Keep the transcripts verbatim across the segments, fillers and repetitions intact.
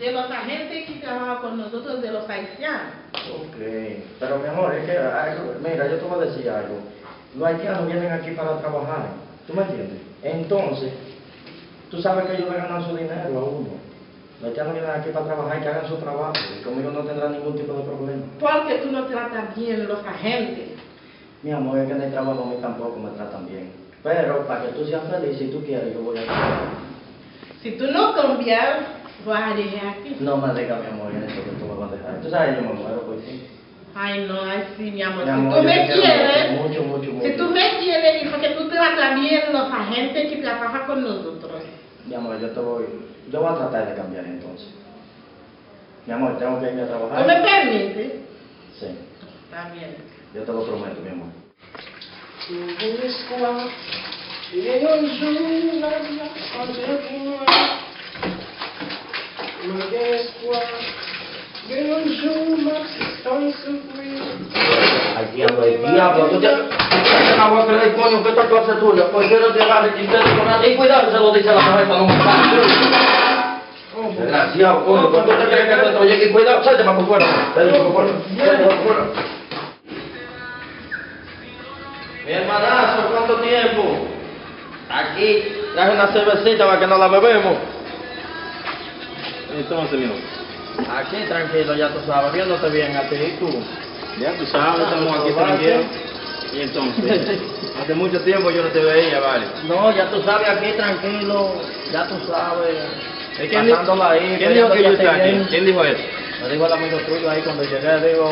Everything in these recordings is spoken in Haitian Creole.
De los agentes que trabajan con nosotros, de los haitianos. Ok. Pero mi amor, es que algo, mira, yo te voy a decir algo. Los haitianos vienen aquí para trabajar. ¿Tú me entiendes? Entonces, tú sabes que ellos le ganan su dinero a uno. Los haitianos vienen aquí para trabajar y que hagan su trabajo. Y conmigo no tendrán ningún tipo de problema. ¿Por qué tú no tratas bien los agentes? Mi amor, es que en el trabajo a mí tampoco me tratan bien. Pero para que tú seas feliz, si tú quieres, yo voy a cambiar. Si tú no cambias, vas a dejar aquí. No me digas, mi amor, eso que tú me vas a dejar. Tú sabes, yo me muero por ti. Ay, no, ay, sí, mi amor. Mi amor, yo te quiero mucho, mucho, mucho. Si tú me quieres, y porque tú tratas bien los agentes que trabajan con nosotros. Mi amor, yo te voy, yo voy a tratar de cambiar entonces. Mi amor, tengo que irme a trabajar. ¿Tú me permites? Sí. Está bien. Yo te lo prometo, mi amor. Mwen gen espwa, gen yon jou lavi ap chanje pou mwen. Mwen gen espwa, gen yon jou m ap sispann soufri. Ay, diablo, ay, diablo, tú te, tú te acabas de creer, coño, ¿qué tal tú haces tuyo? ¿Por qué no te vas de ti? Ten cuidado, se lo dice la mujer para no matar. Desgraciado, coño, ¿por qué usted cree que esto? Oye, que cuidado, salte para afuera. Salte para afuera. Salte para afuera. Mi hermanazo, ¿cuánto tiempo? Aquí, traje una cervecita para que nos la bebemos. Entonces, mijo. Aquí, tranquilo, ya tú sabes, viéndote bien a ti, ¿y tú? Ya tú sabes, estamos aquí tranquilos. Y entonces, hace mucho tiempo yo no te veía, vale. No, ya tú sabes, aquí tranquilo, ya tú sabes. ¿Y quién di-, pasándola ahí, quién dijo que yo estoy aquí? Bien. ¿Quién dijo eso? Lo dijo el amigo tuyo ahí cuando llegué, digo,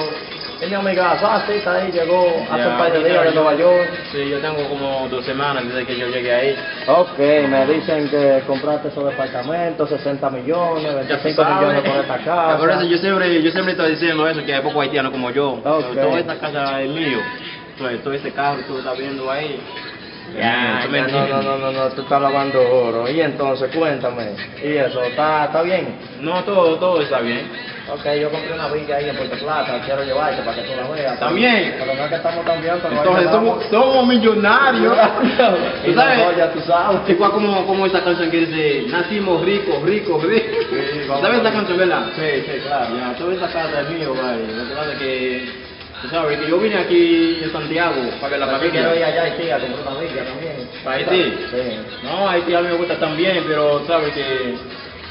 él me amigazo, ah, sí, está ahí, llegó hace un par de días de Nueva York. Sí, yo tengo como dos semanas desde que yo llegué ahí. Ok, me dicen que compraste esos departamentos, sesenta millones, veinticinco millones por esta casa. Por eso yo siempre, yo siempre estoy diciendo eso, que hay pocos haitianos como yo. Ok. Toda esta casa es mío. Todo, todo ese carro que tú estás viendo ahí. Ya, tú me entiendes. No, no, no, no, tú estás lavando oro. Y entonces, cuéntame, ¿y eso está, está bien? No, todo, todo está bien. Ok, yo compré una villa ahí en Puerto Plata, quiero llevarte para que tú la veas. También. Pero no es que estamos tan bien, pero ahí llegamos. Entonces somos, somos millonarios. Y tú sabes, no, ya tú sabes. Igual como, como esa canción que dice, "Nacimos ricos, ricos, ricos". Sí, vamos. ¿Sabes esa canción, verdad? Sí, sí, claro. Ya, toda esa casa es mío, vale. Lo que pasa es que Tú sabes que yo vine aquí de Santiago para ver la familia. Yo quiero ir allá a Haití a comprar una villa también. ¿Para Haití? Sí. No, Haití a mí me gusta también, pero sabes que,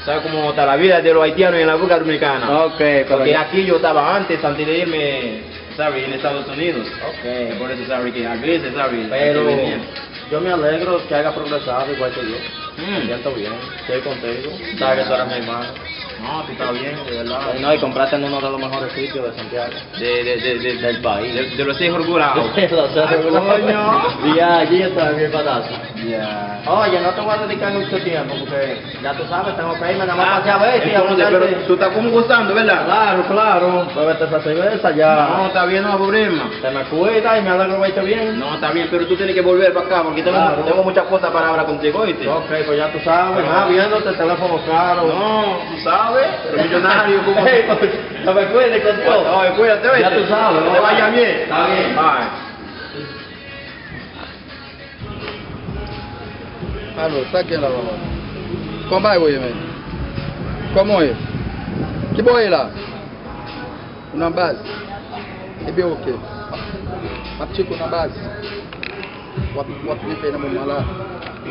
sabes cómo está la vida de los haitianos en la República Dominicana. Ok, pero porque yo aquí yo estaba antes, antes de irme, sabes, en Estados Unidos. Ok. Es por eso, sabes, que a veces, sabes, hay que venir. Pero yo me alegro que haya progresado igual que yo. Mm. Me siento bien, estoy contigo. Sabes que tú eres mi hermano. No, tú estás bien, de verdad. No, y compraste en uno de los mejores sitios de Santiago. De, de, de, de, del país. De, de los Cerros Curados. De los Cerros Curados. Ay, coño. Y aquí está mi patazo. Ya. Oye, no te voy a dedicar mucho tiempo porque ya tú sabes, tengo que irme nada más para allá a ver si... Entonces, pero tú estás como gozando, ¿verdad? Claro, claro. Bébete esa cerveza ya. No, está bien, no hay problema. Te me cuida y me alegro verte bien. No, está bien, pero tú tienes que volver para acá porque tengo, claro, tengo muchas cosas para hablar contigo, ¿oíste? Ok, pues ya tú sabes, ah, viéndote, teléfono caro. No, tú sabes, pero millonario, ¿cómo? No me cuides, contigo. Oye, cuídate, ¿oíste? Ya tú sabes, que te vaya bien. Está bien. Bye. Alo, sa k gen la, papa? Kòman w ye, men? Kòman w ye? Ki bò w ye la? Ou nan baz? Ebyen, oke. M ap tcheke w nan baz. W ap, w ap byen fè nan moman la.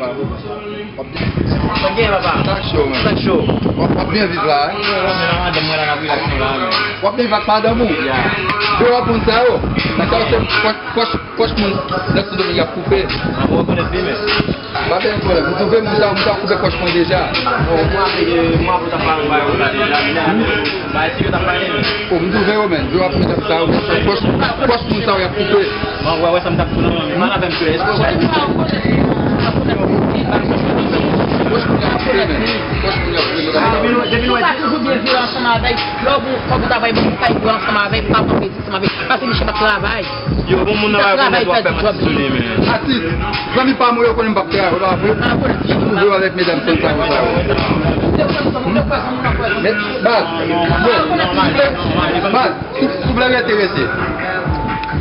W ap byen... Sa k gen, papa? Sa k cho, men. Sa k cho? W ap, w ap byen viv la, wi. Mwen la, madanm mwen la, n ap relax nou la, men. W ap byen viv ak madanm ou? Ya. Vye wòb moun sa yo. Nan ka yo se pòch, pòch, pòch moun Nèg Sendomeng ap koupe. Mwen rekonèt li, men. Pa gen pwoblèm. M twouve moun sa yo, moun sa yo koupe pòch mwen deja. Bon, mwen ape, mwen ape ta pale, mwen ape ta pale deja, men, men, bay si yo ta pale, men. O, m twouve yo, men. Yo ap met sa yo, pòch, pòch moun sa yo y ap koupe. Mwen wè, wè sa m t ap di w nan, men. Mal avè m, frè. Èske w wè? Pòch moun y ap koupe, men. Pòch moun y ap koupe, men. Depi nou, depi nou wè. Ou pa toujou byen viv ansanm avè l. Lè w gen yon kòb ou ta bay moun, ou pa viv ansanm avè l, ou pa pran plezi ansanm avè l. Paske misye p ap travay. Yo, bon moun nan pa rekonèt w ap fè manti sou li, men. Atis, zanmi pa m yo konnen m p ap travay, w pa vre? M twouve w avèk medam san sa konsa yo. Men, baz, baz, si, si w vle rete, rete.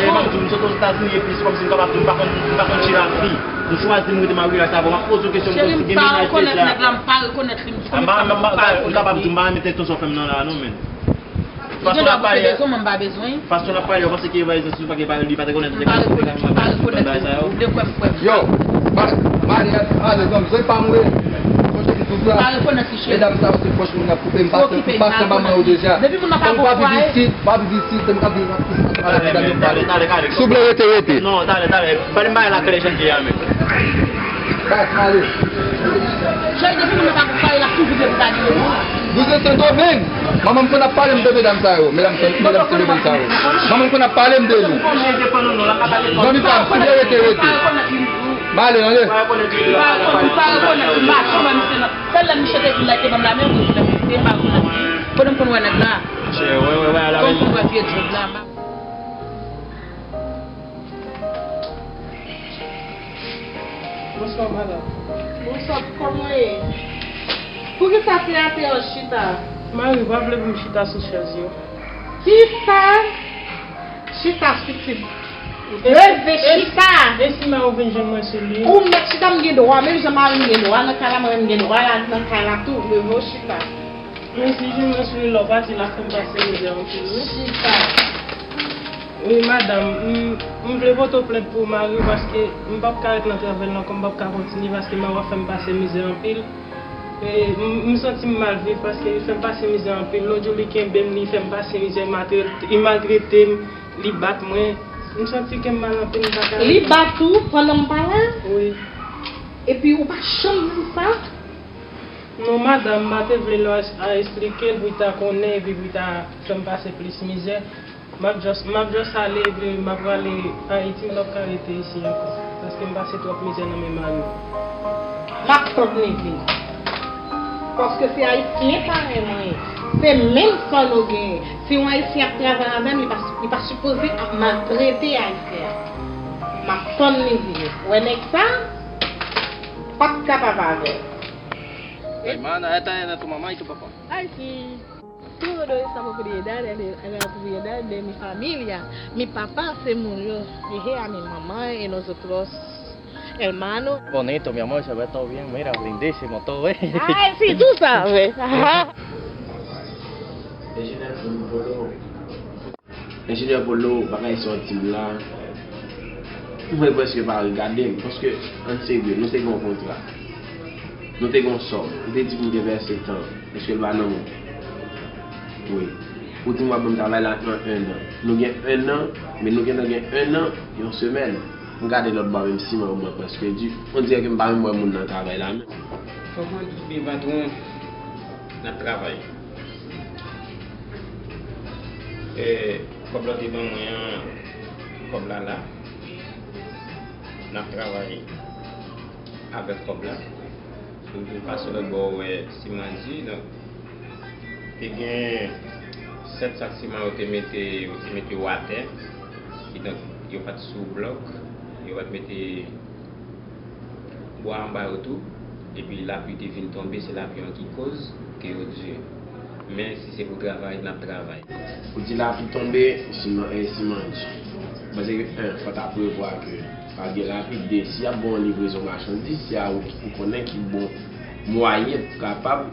Cheri, m ap di w, m sot Ozetazini epi se kòmsi m kapab di w m pa konn, m pa konn chire ak fi. M chwazi m rete marye ak sa, bon, m ap poze w kesyon, m konn si gen mennaj deja. Cheri, m pa rekonèt nèg la, m pa rekonèt li, m konn pa, m pa, m kapab di w m pa renmen tèt sa w fè m nan la non, men. Fason l ap pale, fason l ap pale, ou panse ke li pa gen, li pa te konnen tout bagay sa yo? Ou vle kwè m kwè m. Yo, Maria, ale, zanmi, zòrèy pa m wi. Sonje m di w sa. Medam sa yo se pwòch moun y ap koupe, m pase, m pase anba men yo deja. Depi moun nan pa gon fwaye. Mwen pa viv isit, m pa viv isit, se m k ap viv ak medam yo pale. Souple, rete, rete. Non, talè, talè. Pale m bagay la klè jan l ye a menm. Bas, ale. Cheri, depi moun nan pa gon fwaye, l ap toujou vle pou gade yo. Bouzen Sendomeng. Manman m konn ap pale m de medam sa yo. Medam Sen-, medam Sendomeng sa yo. Manman m konn ap pale m de nou. Zanmi pa m, souple, rete, rete. M ale, ale. Sèl lè misye te vin la, te ban m lamen, mwen di, "Mesye, m pa rekonèt li." Pandan m konn wè nèg la. Pandan m konn wè vye djòb la. Bonswa, madanm. Bonswa, kòman w ye? Poukisa se atè w chita? Mari pa vle pou m chita sou chèz yo. Kisa? Chita, pitit. Leve, chita! E si Mari vin jwenn mwen sou li? Ou mèt chita, m gen dwa, menm jan Mari m gen dwa, nan kay la, mwen menm m gen dwa la, nan kay la tou, leve w chita. Men si jwenn mwen sou li, lè w pati, l ap fè m pase mizè anpil, wi. Chita. Wi, madanm, m, m vle pote w plent pou Mari paske m p ap ka ret nan travay la ankò, m p ap ka kontinye paske Mari ap fè m pase mizè anpil. E, m, m santi m mal viv paske li fè m pase mizè anpil. Lòt jou, li kenbe m, li fè m pase mizè, maltre-, li maltrete m, li bat mwen. M santi kè m mal anpil, m pa ka ret. Li bat ou pandan m pa la? Wi. Epi ou pa janm di m sa? Non, madanm, m pa te vle lè a esplike l pou l ta konnen epi pou l ta fè m pase plis mizè. M ap just, m ap just ale epi m ap prale Ayiti, m p ap ka rete isi ankò. Paske m pase twòp mizè nan men mari m. M ap tann li vini. Paske se Ayisyen parèy mwen ye. Se menm san nou genyen. Si yon Ayisyen ap travay avè m, li pa, li pa sipoze ap maltrete Ayisyen an. M ap tann li vini. Ou wè nèg sa? P ap kapab avè l. Hermana, esta es tu mamá y tu papá. Ay, sí. Todo esa propiedad es de, es la propiedad de mi familia. Mi papá se murió. Dejé a mi mamá y nosotros hermanos. Bonito, mi amor, se ve todo bien. Mira, brindísimo, todo, ¿eh? Ay, sí, tú sabes. Ajá. Enjenyè Polo, bagay sa w di m la, mwen prèske pa regade l, paske, ann serye, nou te gen yon kontra. Nou te gen yon sòm. Ou te di pou m te vèse tan. Èske l pa nan men w? Wi. Ou di m w ap ban m travay la nan ennan. Nou gen ennan, men nou gentan gen ennan, yon semèn. M gade lòt bò a, menm siman yo mwen prèske di. On dirè ke m pa menm wè moun nan travay la menm. Fòk mwen di w byen, patwon, n ap travay. E, kòb la w te ban mwen an, kòb la la. N ap travay avèk kòb la. Pou m vin pase lòt bò, ou wè siman di, donk, te gen sèt sak siman yo te mete, yo te mete yo atè. Kidonk, yo pa t sou blòk, yo pa t mete bwa anba yo tou, epi lapli te vin tonbe, se lapli an ki koz ke yo di. Men si se pou travay, n ap travay. Ou di lapli tonbe, siman, e, siman di. Paske, en, fò ta prevwa ke pa gen lapli, de, si y ap ba w livrezon machandiz, se a ou ki pou konnen ki bon mwayen pou kapab,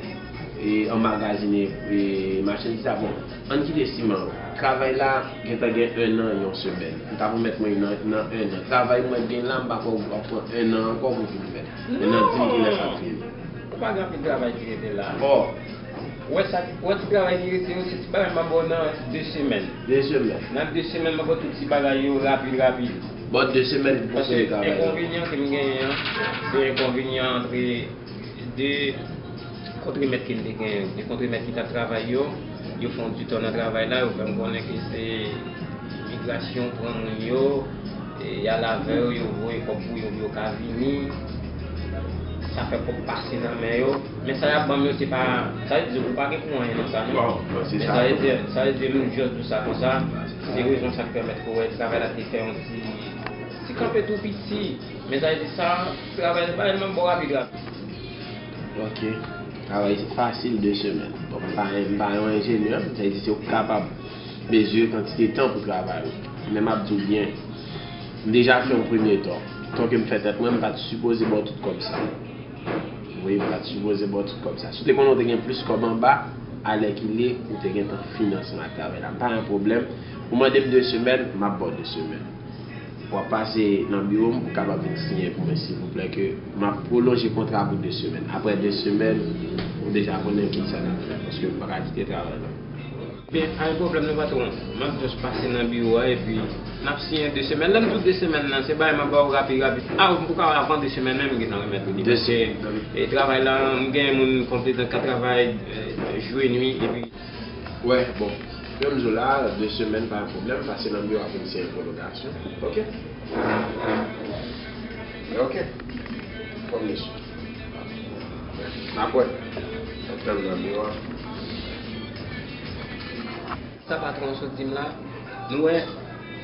e, anmagazine, e, machandiz la. Bon, ann kite siman. Travay la gentan gen ennan, yon semèn. Ou ta pwomèt mwen nan, nan ennan. Travay mwen gen la, m pa kwè w ap pran ennan ankò pou vin fè. Ennan, di m kilè sa ap fini. Ou pa gen anpil travay ki rete la. Ò. Ou wè sa, ou wè ti travay ki rete yo, se ti bagay m ap ba w nan de semèn. De semèn. Nan de semèn, m ap ba w tout ti bagay yo rapid, rapid. Bon, de semèn pou fini travay la. Paske enkonvenyan ke m genyen an, se enkonvenyan antre de kontremèt ke m te genyen yo. De kontremèt ki t ap travay yo, yo fè yon ditò nan travay la, yo fè m konnen ke se imigrasyon pran moun yo, e y al avè yo, yo voye kòb pou yo, pou yo ka vini. Sa fè kòb pase nan men yo. Men sa y ap ban m yo, se pa, sa vle di, ou pa gen pou anyen nan sa, non. Non, non, se sa. Men sa vle di, sa vle di, m jis di w sa konsa. Se rezon sa k pèmèt ke w wè travay la te fè yon ti, ti kanpe tou piti. Men sa vle di sa, travay pa menm bò rapid rapid. Ok. Travay fasil de semèn. Bon, m pa, m pa yon enjenyè, sa vle di si w kapab mezire kantite tan pou travay ou. Men m ap di w byen, m deja fè yon premye tò. Tò ke m fè tèt mwen, m pa t sipoze ba w tout kòb sa. Wi, m pa t sipoze ba w tout kòb sa. Si w te konnen w te gen plis kòb anba, alèkile, ou te gentan finans m ak travay la. M pa gen pwoblèm. Ou mande m de semèn, m ap ba w de semèn. W ap pase nan biwo m, ou kapab vin siyen pou mwen, silvouplè, ke m ap pwolonje kontra pou de semèn. Apre de semèn, ou deja konnen kisa n ap fè, paske m pa ka kite travay la. Byen, pa gen pwoblèm non, patwon. M ap just pase nan biwo a, epi n ap siyen de semèn. Lè m di w de semèn nan, se bagay m ap ba w rapid, rapid. A, ou ka wè avan de semèn menm, m gentan remèt ou li. De semèn. Paske, e, travay la, m gen moun konpetan k ap travay, e, jou e nwi, epi Wè, bon. Menm jou la, de semèn, pa gen pwoblèm, pase nan biwo a pou n siyen pwolongasyon. Ok? Ok. Kòm mesye. N ap wè. N ap tann nan biwo a. Sa patwon an sot di m la, nou wè,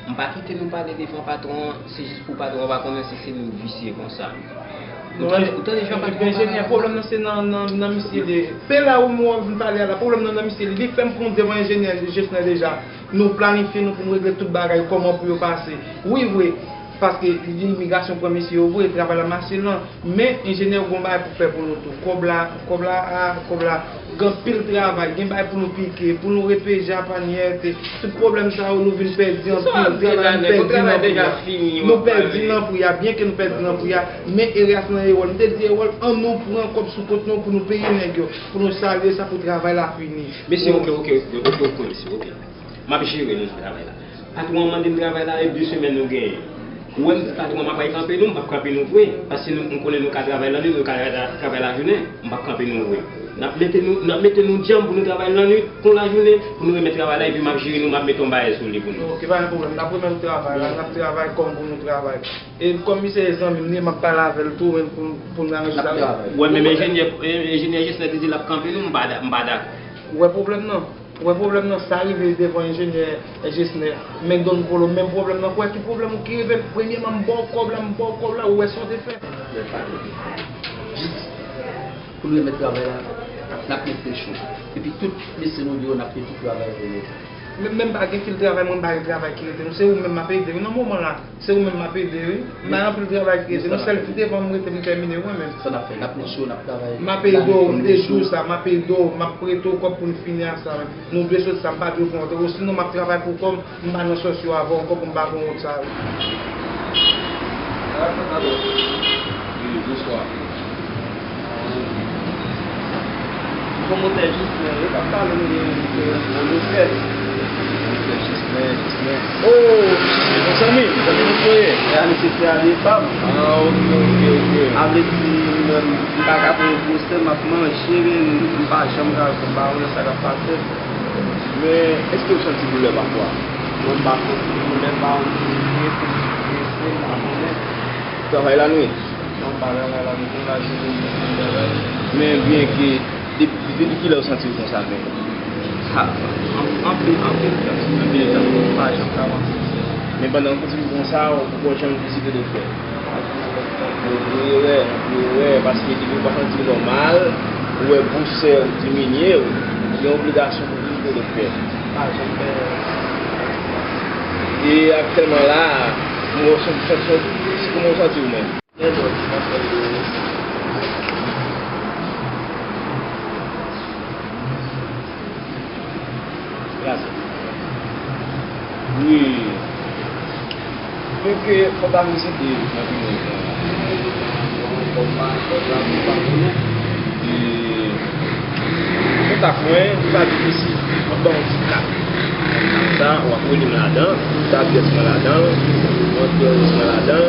m pa kite nou pale devan patwon an, se jis pou patwon an pa konnen si se nou visye konsa. Ou tande, ou tande jan patwon an pale? Enjenyè, pwoblèm nan se nan, nan, nan misye li ye. Se la ou m wè w vin pale a la, pwoblèm nan nan misye li. Li fè m pran devan enjenyè Jesner deja. Nou planifye nou pou nou regle tout bagay, kòman pou yo pase. Wi, vre, paske imigrasyon pran mesye yo vre, travay la mache lan. Men enjenyè yo gen yon bagay pou fè pou nou tou. Kòb la, kòb la, a, kòb la, gen anpil travay, gen bagay pou nou pike, pou nou repeje apanyè, te, tout pwoblèm sa yo, nou vin pèdi anpil, travay nou pèdi nan pri a. Nou pèdi nan pri a, byen ke nou pèdi nan pri a, men Eras nan Ewòl, m te di Ewòl, ann nou pran kòb sou kont nou pou nou peye nèg yo, pou nou salye sa pou travay la fini. Mesye, ok, ok, ok, ok, ok, mesye, ok. M ap jere nou sou travay la. Patwon an mande m travay la, e de semèn nou genyen. Ou wè m di patwon an m ap al kanpe nou, m p ap kanpe nou vre. Paske nou, m konnen nou ka travay lannwit, nou ka tra-, travay lajounen, m p ap kanpe nou vre. N ap mete nou, n ap mete nou djanm pou nou travay lannwit kon lajounen, pou nou remèt travay la, epi m ap jere nou, m ap mete yon bagay sou li pou nou. Ok, pa gen pwoblèm, n ap remèt nou travay la, n ap travay kòm pou nou travay. E kòm misye se zanmi m li ye, m ap pale avè l tou, men pou, pou n aranje sa. Ou wè menm enjenyè, enjenyè Jesner te di l ap kanpe nou, m pa da-, m pa dakò. Ou wè pwoblèm nan? Ou wè pwoblèm nan, sa rive devan enjenyè Jesner, men Don Polo, menm pwoblèm nan, kwè ki pwoblèm ou ki rive l, premyèman, m ba w kòb la, m ba w kòb la, ou wè sa w te fè. Jis pou nou remèt travay la, n ap met presyon. Epi tout mesye nou deyò, n ap met tout travay pou yo. Men, men m pa gen fil travay, mwen m pa gen travay ki rete nou. Se ou menm m ap ede, wi, nan moman la. Se ou menm m ap ede, wi. M pa gen anpil travay ki rete. Non, sèl ti devan m rete pou m tèmine, wi, men. Sa n ap fè, n ap met yo, n ap travay. M ap ede w, m te di w sa, m ap ede w, m ap prete w kòb pou n fini ak sa, men. Nou dwe soti sa, m pa dwe pran w. Osinon, m ap travay pou kò m, m pa nan sòs yo avè w ankò pou m pa pran wout sa yo. Wi, bonswa. Pwomotè Jesner, yo t ap pale m de yon, de yon, de yon lofè. Pwomotè Jesner, Jesner. Oh, Jesner, bon zanmi, zanmi nou tou ye. E a, misye fè ale pa m. Ah, ok, ok, ok. A vle di, mwen menm, m pa ka pran yon pwosè, m ap manje, men m pa janm ka, m pa konnen sa k ap pase. Men, èske w santi doulè pafwa? Mwen, m pa santi doulè, m pa wè m prese, m prese, m pa konnen. Travay lannwit? Non, m pa travay lannwit, m pa jere moun travay. Men byen ke, depi, depi kilè w santi w konsa menm? Ha, an-, anpil, anpil tan. Anpil tan. M pa janm ka panse. Men pandan w santi w konsa, ou poko janm vizite doktè? Ou fè erè, ou fè erè, paske depi w pa santi w nòmal, ou wè pousè w diminye, ou gen obligasyon pou vizite doktè. M pa janm fè. E aktyèlman la, kòman w santi, santi, kòman w santi w menm? Gras. Wi. Donk, fò ta vizite nan klinik la. Kòm pa, kòm pa, kòm pa konnen. E, kontak mwen, li pa difisil. M ap ba w yon ti kat. Sa, w ap rele m ladan, ou ta adrès mwen ladan l, ou adrès mwen ladan l,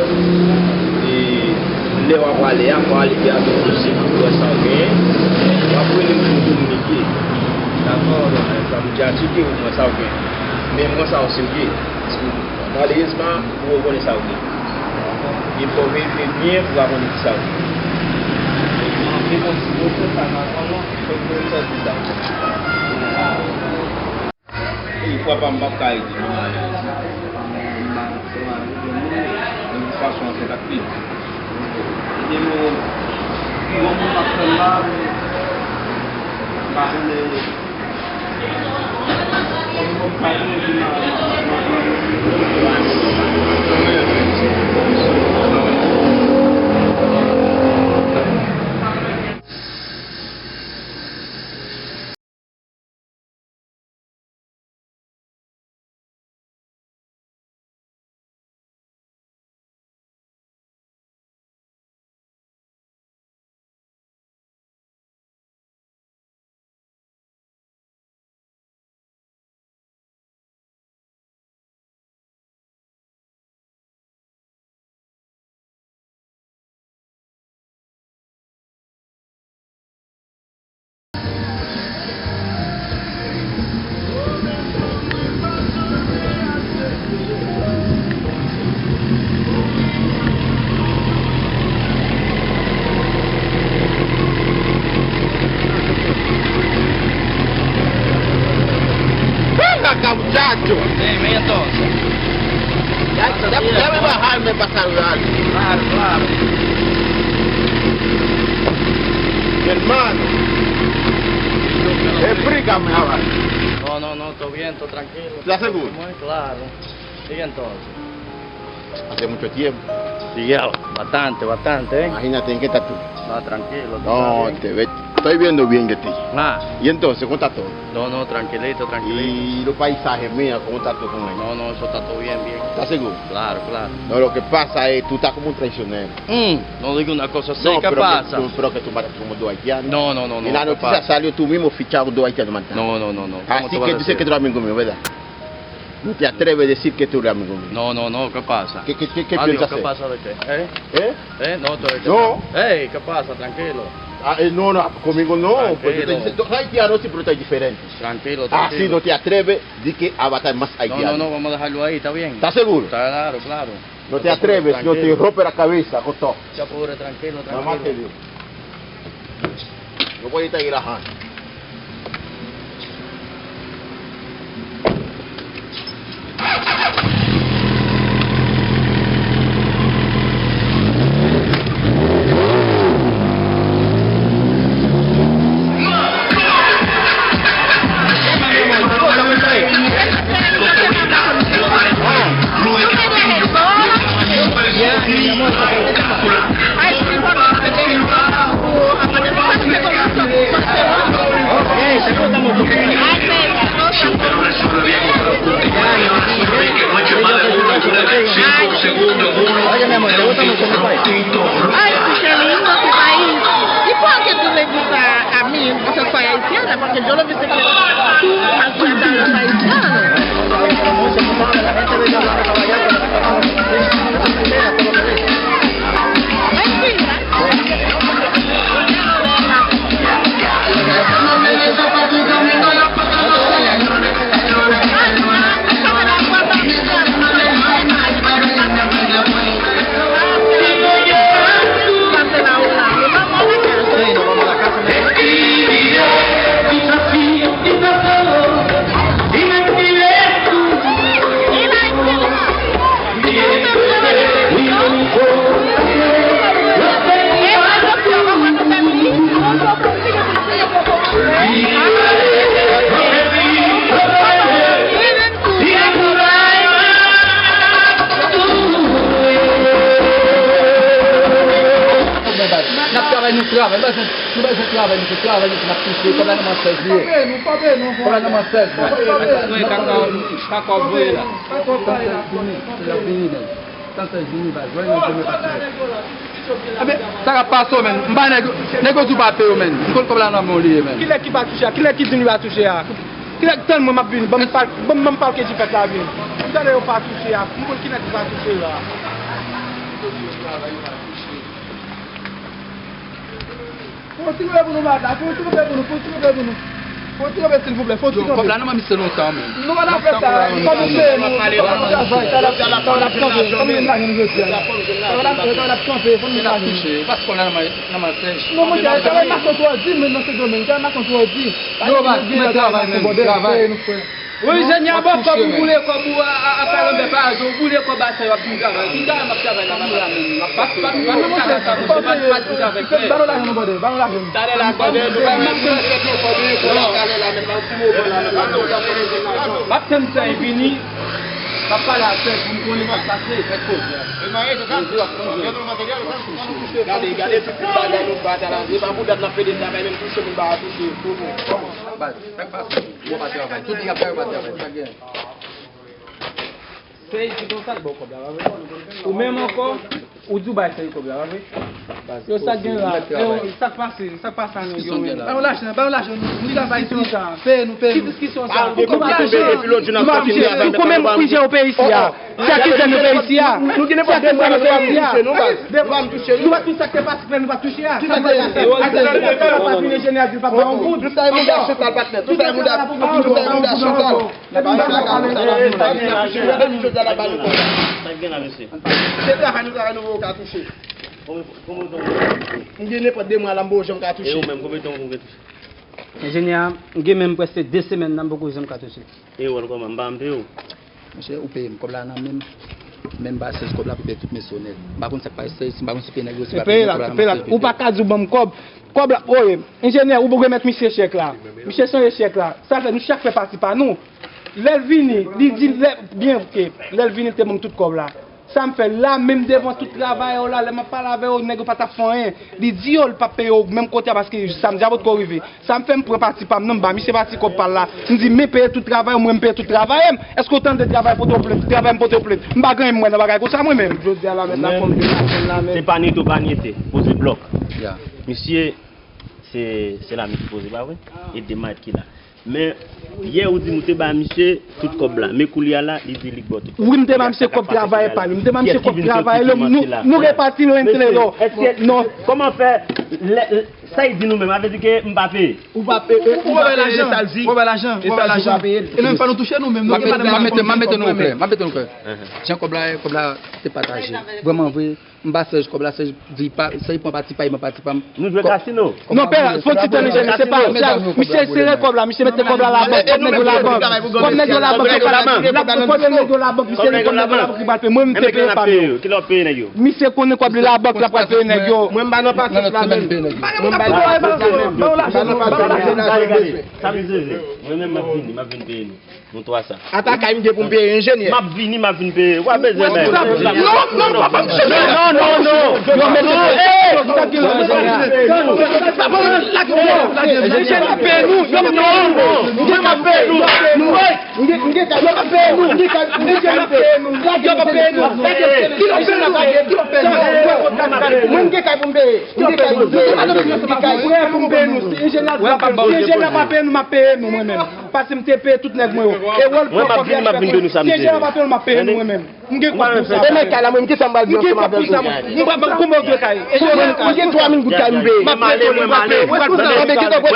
e lè w ap ale a, fò w ale pi rapid posib pou w wè sa w genyen. W ap rele m pou nou kominike. Dakò, sa m dja tcheke, ou mwen sa w genyen. Men mwen sa w serye. Paske malerezman, ou konnen sa w genyen. E fò w verifye byen pou w ka konnen ki sa w genyen. Mwen konn si yo fè sa nan zòn nan, fò w konn sa w di sa. E fwa pa m p ap ka ede nou malerezman. Yon fason an kontakte. E nou, pi bon moun ap fè m la, m pa konnen kòman pou m ka fè pou m Venga acá, muchacho. Dime entonces. Ya, ya, ya me bajarme para saludar. Claro, claro. Mi hermano. Explícame ahora. No, no, no, todo bien, todo tranquilo. ¿Estás seguro? Muy claro. Sigue entonces. Hace mucho tiempo. Sí, ya, bastante, bastante, ¿eh? Imagínate en qué estás tú. No, tranquilo, tú estás bien. No, te ve, estoy viendo bien que te. Ah. Y entonces, ¿cómo está todo? No, no, tranquilito, tranquilito. Y los paisajes míos, ¿cómo está todo con ellos? No, no, eso está todo bien, bien. ¿Estás seguro? Claro, claro. No, lo que pasa es, tú estás como un traicionero. Mm, no digo una cosa así, ¿qué pasa? No, pero que tú, pero que tú matas como dos haitianos. No, no, no, no, ¿qué pasa? Y la noticia salió, tú mismo fichado dos haitianos matados. No, no, no, no. ¿Cómo tú vas a decir eso? Así que dices que tú eres amigo mío, ¿verdad? No te atreves a decir que tú eres amigo mío. No, no, no, ¿qué pasa? ¿Qué, qué, qué, qué piensas hacer? ¿Qué pasa de qué? ¿Eh? ¿Eh? ¿Eh? No, tú eres... No. Ey, ¿qué pasa? Tranquilo. Ah, eh, no, no, conmigo no. Tranquilo. Pues yo te dice, los haitianos sí, pero tú eres diferente. Tranquilo, tranquilo. Así no te atreves, di que a matar más haitianos. No, no, no, vamos a dejarlo ahí, ¿está bien? ¿Estás seguro? Claro, claro. No te atreves, yo te rompo la cabeza con todo. Mucha pobre, tranquilo, tranquilo. Mamá te dio. Yo voy a estar relajando. Ay, qué lindo tu país. ¿Y por qué tú le gustas a mí? Entonces soy haitiana, porque yo lo visité tú, haitiana. N ap travay, nou travay, nou bezwen, nou bezwen travay, nou travay, nou ap touche, kòb la nan men sèz li ye. Kòb la nan men sèz la. Mwen, kaka, kaka voye la. San sèz vini, san sèz vini, baz. Voye nan men pati. Ebyen, sa k ap pase w, menn? M bay nèg, nèg yo di w pa peye yo, menn. M konn kòb la nan men w li ye, menn. Kilè ki pa touche a? Kilè ki di nou pa touche a? Kilè ki tann mwen m ap vini? Ban m pal-, ban m, ban m palke jifèt la vini. M tande yo pa touche a. M konn kilè ki pa touche a. Fè yon ti kanpe pou nou, madanm. Fè yon ti kanpe pou nou. Fè yon ti kanpe pou nou. Fè yon ti kanpe, silvouplè. Fè yon ti kanpe. Yo, kòb la nan men misye lontan, menn. Nou pa nan fè sa. Kòb misye, nou, nou pa nan travay. Sa l ap, sa l ap kanpe. Kòm nou pa gen nou jodi a la. Sa l ap, sa l ap kanpe. Fò nou pa gen. Touche. Pas kòb la nan men, nan men sèz. Non, monchè, sa va mason twò di, men nan se domèn. Sa va mason twò di. Yo, baz, men travay, menn. Travay. Nou fè. Wi, Jenya, ba w kòb, ou boule kòb ou a, a, a karanbè pa azo, ou boule kòb a sèl, w ap vin travay. Ki travay m ap travay la, m ap travay la menm. M ap, m ap, m ap, m ap travay, m ap travay. Ba nou lajan nou, brother, ba nou lajan nou. Talè la, brother, nou pa menm mwen fè nou kòb, nou kòb la, talè la, menm, m ap foume w la, menm. M ap tann sèl vini, m ap pale a sèl pou m konnen sa k pase, fè kòb. Gade, gade tout bagay nou bat la, se pa pou dat n ap pede travay, menm touche moun pa touche. Baz, sa k pase? Bon, pa travay. Tout nèg ap travay, pa travay. Sa k gen? Se ki konsa l ba w kòb la, pa vre? Ou menm ankò, ou di w bay sa kòb la, pa vre? Yo, sa k gen la? Yo, sa k pase? Sa k pase a nèg yo menm? Ba yo lajan, ba yo lajan nou. Nou travay tou. Peye nou, peye nou. Ki diskisyon sa? Pou kòb lajan. Epi lòt jou n ap kontinye travay. Pou konbyen kouzen ou peye isi a? Se a ki zòn nou peye isi a? Se a ki zòn nou peye isi a? Nou pa touche, nou pa touche a. Sa k pase? Atè, atè, atè, atè, vin enjenyè di l pa ba yon goud. Tout sa e mouda Chantal, patnè. Tout sa e mouda, tout sa e mouda Chantal. N ap pale sa la, n ap pale sa la. Depi jodi a, n ap pale konsa. Sa k gen la, mesye? Se travay nou travay, nou poko ka touche. Konbyen, konbyen tan w gen? M gen nenpòt de mwa la, m poko janm ka touche. E ou menm, konbyen tan w gen touche? Enjenyè, m gen menm prèske de semèn la, m poko janm ka touche. E ou, kòman? M pa janm peye w? Monchè, ou peye m. Kòb la nan men m. Men m ba sèz kòb la pou peye tout mesye yo nèt. M pa konn sa k pase, si m pa konn si peye nèg yo, si pa peye nèg yo, kòb la, m ap peye. Ou pa ka di w ban m kòb. Kòb la, oye, enjenyè, ou poko remèt misye chèk la. Misye chanje chèk la. Sa fè nou chak fè pati pa nou. Lè l vini, li di, lè, byen, oke. Lè l vini, l te ban m tout kòb la. Sa m fè la, menm devan tout travayè yo la, lè m ap pale avè yo, nèg yo pa t ap fè anyen. Li di yo, li p ap peye yo menm kote a, paske samdi a potko rive. Sa m fè, m pran pati pa m nan, m ba misye pati kòb pa l la. M di, men peye tout travayè, mwen m peye tout travayè m. Èske w tande travayè pote w plent? Travayè m pote w plent. M pa gen anyen m wè nan bagay konsa mwen menm. Jodi a la, mèt la fò m desann la, mèt. Se pa nete ou pa nete, poze blòk. Misye, se, se la misye poze, pa vre? E de mayèt ki la. Men, yè ou di m ou te ba misye tout kòb la. Men koulye a la, li di li k ba w tout kòb. Wi, m te ba misye kòb travayè pa li. M te ba misye kòb travayè. Nou, nou repati l entre nou. Non. Kòman fè, lè, Sa y di nou menm, sa vle di ke m pa peye. Ou pa peye, ou pa peye, sa l di. Ou pa peye lajan, ou pa peye lajan. E menm pa nou touche nou menm, nou gen pa nan mete, m ap mete nou oklè, m ap mete nou oklè. Jan kòb la, kòb la te pataje. Vrèman vre, m ba Sèj kòb la, Sèj di pa, Sèj pran pati pa, li pran pati pa m. Nou jwe kasino. Non, pè, fò ti tan, misye, se pa, misye sere kòb la, misye mete kòb la labank, kòb nèg yo labank, kòb nèg yo labank, kòb nèg yo labank, misye li kòb nèg yo labank, li pral peye, mwen m te peye pa m yo. Misye konnen kòb li labank, l ap pral peye nèg yo. Mwen m pa nan pasyans la menm. Mwen m pa nan pasyans la menm. Mwen pa nan pasyans la menm. Sa m bezwen. Mwen menm m ap vini, m ap vin peye nou. Nou twa sa. Ata kay m gen pou m peye enjenyè. M ap vini, m ap vin peye. W ap bezwen menm. Non, non, papa m chanje. Non, non, non. Yo mete. Enjenyè ap peye nou. Yo mete. Mwen m ap peye nou. Mwen m ap peye nou. Mwen m ap peye nou. Mwen m ap peye nou. Mwen m gen kay pou m peye. Mwen m gen kay pou m peye. Mwen m gen kay pou m peye. Mwen m gen kay pou m peye. Mwen m gen kay pou m peye. Si enjenyè pa peye nou, m ap peye nou mwen menm. Paske m te peye tout nèg mwen yo. E wòl pran kòb yo ap fè mwen. Si enjenyè pa peye nou, m ap peye nou mwen menm. M gen kòb pou sa. E men kay la, mwen, kisa m pral di ansanm avè w? M gen kòb pou sa, mwen. M pral ban kòb mwen, kay. Enjenyè kay. Mwen gen twa mil goud kay m peye. M ap peye nou, m ap peye nou. Mwen pral ban nou kay. Mwen ap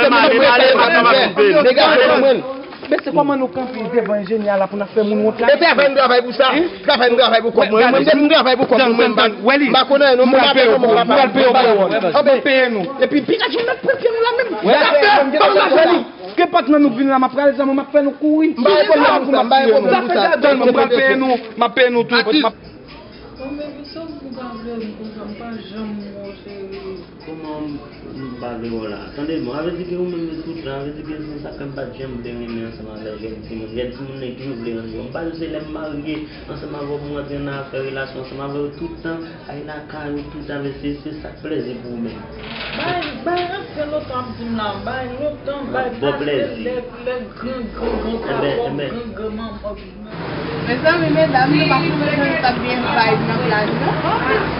peye nou. Mwen ap peye nou. Mesye, kòman nou kanpe devan enjenyè a la pou n ap fè moun wont la? E travay m travay pou sa. Travay m travay pou kòb mwen. Mwen, m travay pou kòb mwen, mwen, m pa, m pa konnen non, mwen pa konnen non. Mwen pral peye w, mwen pral peye w. Mwen peye nou. Epi piga jou n ap pran pye nou la menm. Gade, ban m lajan nou. Ke pat nan nou vin la, m ap rale zam, m ap fè nou kouri. M pa reponn pou sa, m pa reponn pou sa. Tann, mwen pral peye nou, m ap peye nou tou. Bon, men, Biso, m pa vle w konsa, m pa janm wè w serye. Kòman m pa vle wè w la? Tande, bon, sa vle di ke ou menm yo tout la, sa vle di ke se sa k fè m pa t janm byen renmen ansanm avèk jèn timoun. Jèn timoun nèg toujou vle ranje. M pa di w se lè m marye ansanm avè w pou m rantre nan afè relasyon ansanm avè w tout tan, ay lakay ou tout tan, se, se sa k plezi pou ou menm. Bay, bay rantre lontan ap di m la, bay lontan, bay pase lè, lè gran, gran, gran papa w, gran, gran manman w. Mezanmi, medam, nou pa konn jan nou t ap gen vibe nan plaj, non?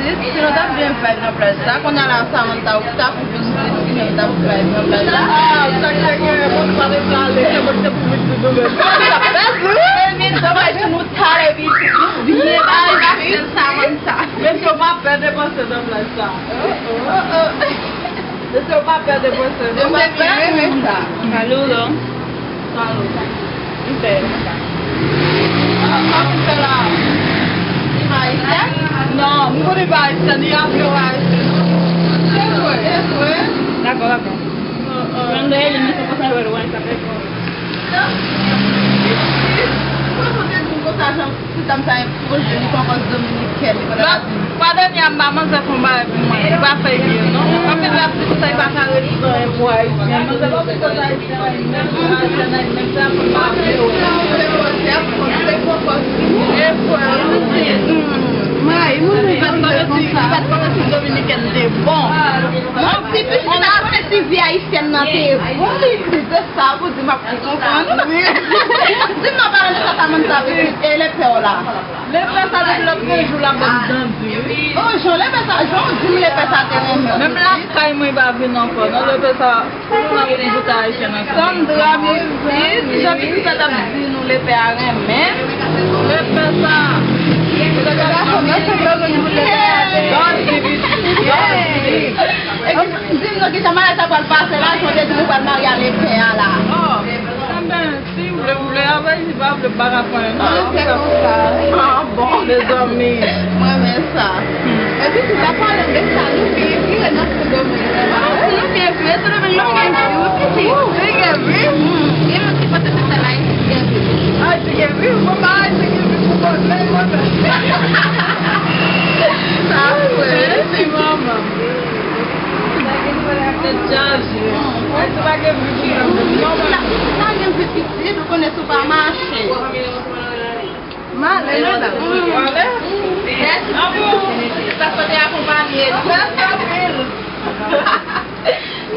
Pitit, si nou t ap gen vibe nan plaj sa, kounye a la, Samantha ou ta pou vin sou destine, nou t ap vibe nan plaj la. Ah, sa k te gen, bon, nou pa te prale, se bon, se pou vin di nou menm. Sa k ap fèt, wi? Mezanmi, sa va di nou talè, pitit, nou byen bay, Samantha. Mesye, w pa pè depanse nan plaj sa. Oh, oh. Mesye, w pa pè depanse. Ou pa pè? Salut, Lolo. Salou. M pè. Ah, sa pou fè la? Li pa ayisyen? Non, m konnen pa ayisyen, li ap fè w ayisyen. Se vre, se vre. Dakò, dakò. Mwen m dèyè li, m se konsa l wè l wè sa fè kò. Sa m sa enpoze li pa pòs dominikèn, li pa nan Lòt, pa dènye a m ba manzè fè yon bagay pou mwen. Li pa fè l byen, non. Anpil lè ap di konsa, li pa ka ret san enpo ayisyen. Manzè pa pou koze ayisyen, menm ayisyen, menm sa, pou l pa vle wè. Se pòs, se pòs, se pòs. E frè, ou di, hmm, may, moun nou pa t konnen si, li pa t konnen si dominikèn te bon. Mwen, si pitit la konnen si vi ayisyèn nan te bon, li di, se sa pou di m ap Ou konprann? Di m non, paran sa, sa moun sa pitit, e lepè w la? Lepè sa depi lòt de jou la ban m tande. Oh, jan lepè sa, jan w di m lepè sa te renmen w. Menm lakay mwen pa vin ankò, non, lepè sa, pou nou nan bout ayisyen nan. Sandra Mouzi, jan pitit sa t ap di nou lepè a renmen. Lepè sa. Lepè sa, lepè sa, lepè sa. Gòd di pitit, gòd di pitit. Epi, di m non, kijan maryaj sa pral pase la, jan w te di nou pral marye a lepè a la. Oh, enben, si w vle, w vle, apre, si pa vle, m pa ka fè anyen, non. Ah, se konsa. Ah, bon. Mezanmi. Mwen renmen sa. Epi, si w ta pale de sa, nou byen vire nan sou domèn nan. Ah, si nou byen vire, sou domèn nan, nou byen vire, wi, pitit. Nou byen vire. Gen moun ki panse se sèl Ayiti ki gen vi. Ayiti gen vi, mwen pa Ayiti gen vi pou mwen, men mwen menm. Sa vre. Mèsi, manman. Tèt chaje. Ayiti pa gen vi pou mwen. Non, la, pitit la gen vi pitit, ou konnen si w pa mache. M ale, medam. M ale. Mèsi. Sa kote akonpanye. Mèsi anpil.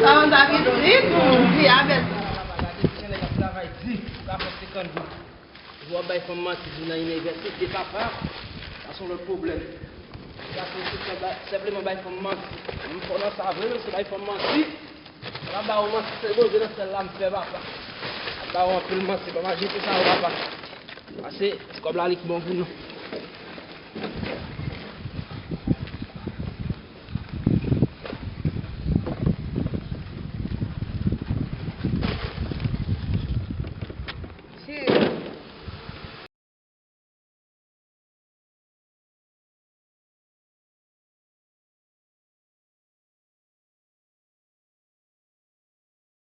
Sa konn sa pitit, di avèk. Travay di, ka fè senkant jou. Jou w ap bay fanm manti, di w nan inivèsite, papa, sa se yon lòt pwoblèm. Gason se senpleman bay fanm manti. M fò nan sa vre, men se bay fanm manti. M ap ba ou manti, se Bondye nan syèl la m fè, papa. M ap ba ou anpil manti, papa, jete sa yo, papa. Pase, kòb la li k bon pou nou.